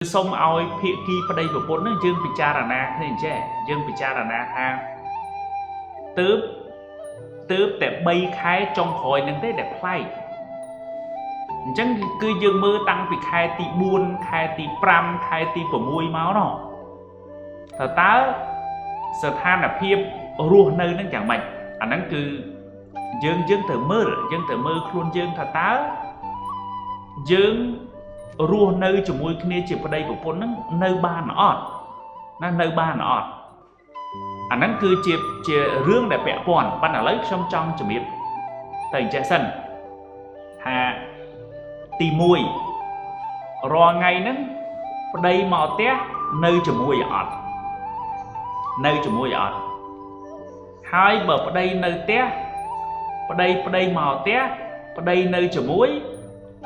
សូមឲ្យភាគីប្តីប្រពន្ធនឹងយើងពិចារណាគ្នាអញ្ចេះយើងពិចារណាថាទើបទើបតែ3ខែចុងក្រោយនឹងទេដែលប្លែកអញ្ចឹងគឺយើងមើលតាំងពីខែទី4ខែទី5ខែទី6មកណោះតើតើស្ថានភាពរស់នៅនឹងយ៉ាងម៉េចអាហ្នឹងគឺយើងយើងត្រូវមើលយើងត្រូវមើលខ្លួនយើងថាតើយើងរស់នៅជាមួយគ្នាជាប្តីប្រពន្ធហ្នឹងនៅបានអត់ណានៅបានអត់អាហ្នឹងគឺជាជារឿងដែលពាក់ព័ន្ធប៉ុន្តែឥឡូវខ្ញុំចង់ជំរាបទៅអញ្ចេះសិនថាទី1រាល់ថ្ងៃហ្នឹងប្តីមកផ្ទះនៅជាមួយអត់នៅជាមួយអត់ហើយបើប្តីនៅផ្ទះប្តីប្តីមកផ្ទះប្តីនៅជាមួយ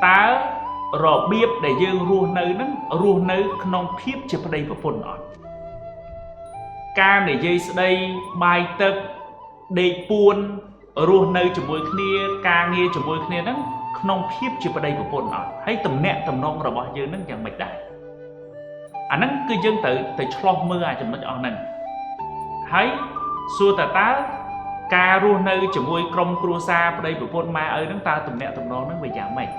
តើរបៀបដែលយើងរស់នៅហ្នឹងរស់នៅក្នុងភាពជាប្តីប្រពន្ធអត់ការនិយាយស្ដីបាយទឹកដេកពួនរស់នៅជាមួយគ្នាការងារជាមួយគ្នាហ្នឹងក្នុងភាពជាប្តីប្រពន្ធអត់ហើយទំនាក់ទំនងរបស់យើងហ្នឹងយ៉ាងម៉េចដែរអាហ្នឹងគឺយើងត្រូវទៅឆ្លោះមើលអាចំណុចអស់ហ្នឹងហើយសួរតើតើការរស់នៅជាមួយក្រុមគ្រួសារប្តីប្រពន្ធម៉ែឪហ្នឹងតើទំនាក់ទំនងហ្នឹងវាយ៉ាងម៉េច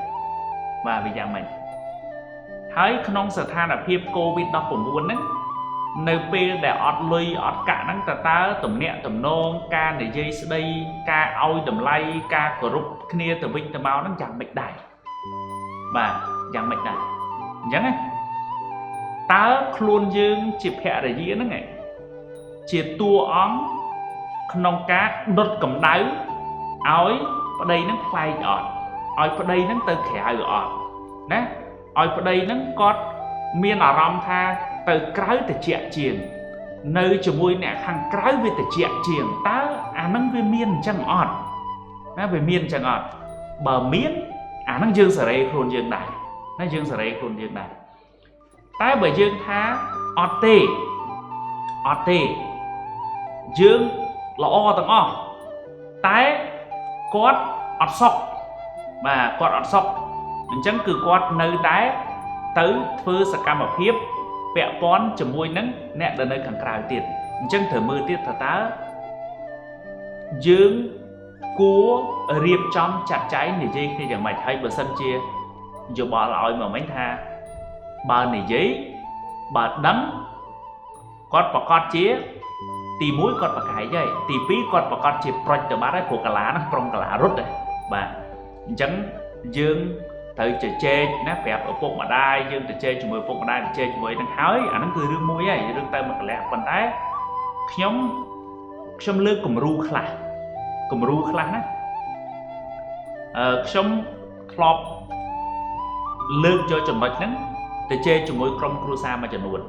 បាទវាយ៉ាងម៉េចហើយក្នុងស្ថានភាព COVID-19 ហ្នឹងនៅពេលដែលអត់លុយអត់កាក់ហ្នឹងតើតើទំនាក់ទំនងការនិយាយស្ដីការឲ្យតម្លៃការគោរពគ្នាទៅវិញទៅមកហ្នឹងយ៉ាងម៉េចដែរបាទយ៉ាងម៉េចដែរអញ្ចឹងណាតើខ្លួនយើងជាភរិយាហ្នឹងឯងជាតួអង្គក្នុងការដុតកម្ដៅឲ្យប្តីហ្នឹងប្លែកអត់ឲ្យប្តីហ្នឹងទៅក្រៅអត់ណាឲ្យប្តីហ្នឹងគាត់មានអារម្មណ៍ថាទៅក្រៅតិចជាងនៅជាមួយអ្នកខាងក្រៅវាតិចជាងតើអាហ្នឹងវាមានអញ្ចឹងអត់ណាវាមានអញ្ចឹងអត់បើមានអាហ្នឹងយើងសេរីខ្លួនយើងដែរណាយើងសេរីខ្លួនយើងដែរតែបើយើងថាអត់ទេអត់ទេយើងល្អទាំងអស់តែគាត់អត់សុខបាទគាត់អត់សុខអញ្ចឹងគឺគាត់នៅតែទៅធ្វើសកម្មភាពពាក់ព័ន្ធជាមួយនឹងអ្នកដែលនៅខាងក្រៅទៀតអញ្ចឹងត្រូវមើលទៀតថាតើយើងគួររៀបចំចាត់ចែងនិយាយគ្នាយ៉ាងម៉េចហើយបើសិនជាយោបល់ឲ្យមកមិញថាបើនិយាយបើដឹងគាត់ប្រកាសជាទី1គាត់ប្រកែកហើយទី2គាត់ប្រកាសជាប្រុចទៅបាត់ហើយព្រោះកាឡាហ្នឹងប្រុងកាឡារត់ដែរបាទអញ្ចឹងយើងត្រូវជជែកណាប្រាប់ឪពុកម្ដាយយើងជជែកជាមួយឪពុកម្ដាយជជែកជាមួយនឹងហើយអាហ្នឹងគឺរឿងមួយហើយរឿងទៅមួយកលៈប៉ុន្តែខ្ញុំខ្ញុំលើកគំរូខ្លះគំរូខ្លះណាខ្ញុំធ្លាប់លើកយកចំណុចហ្នឹងទៅជែកជាមួយក្រុមគ្រួសារមួយចំនួន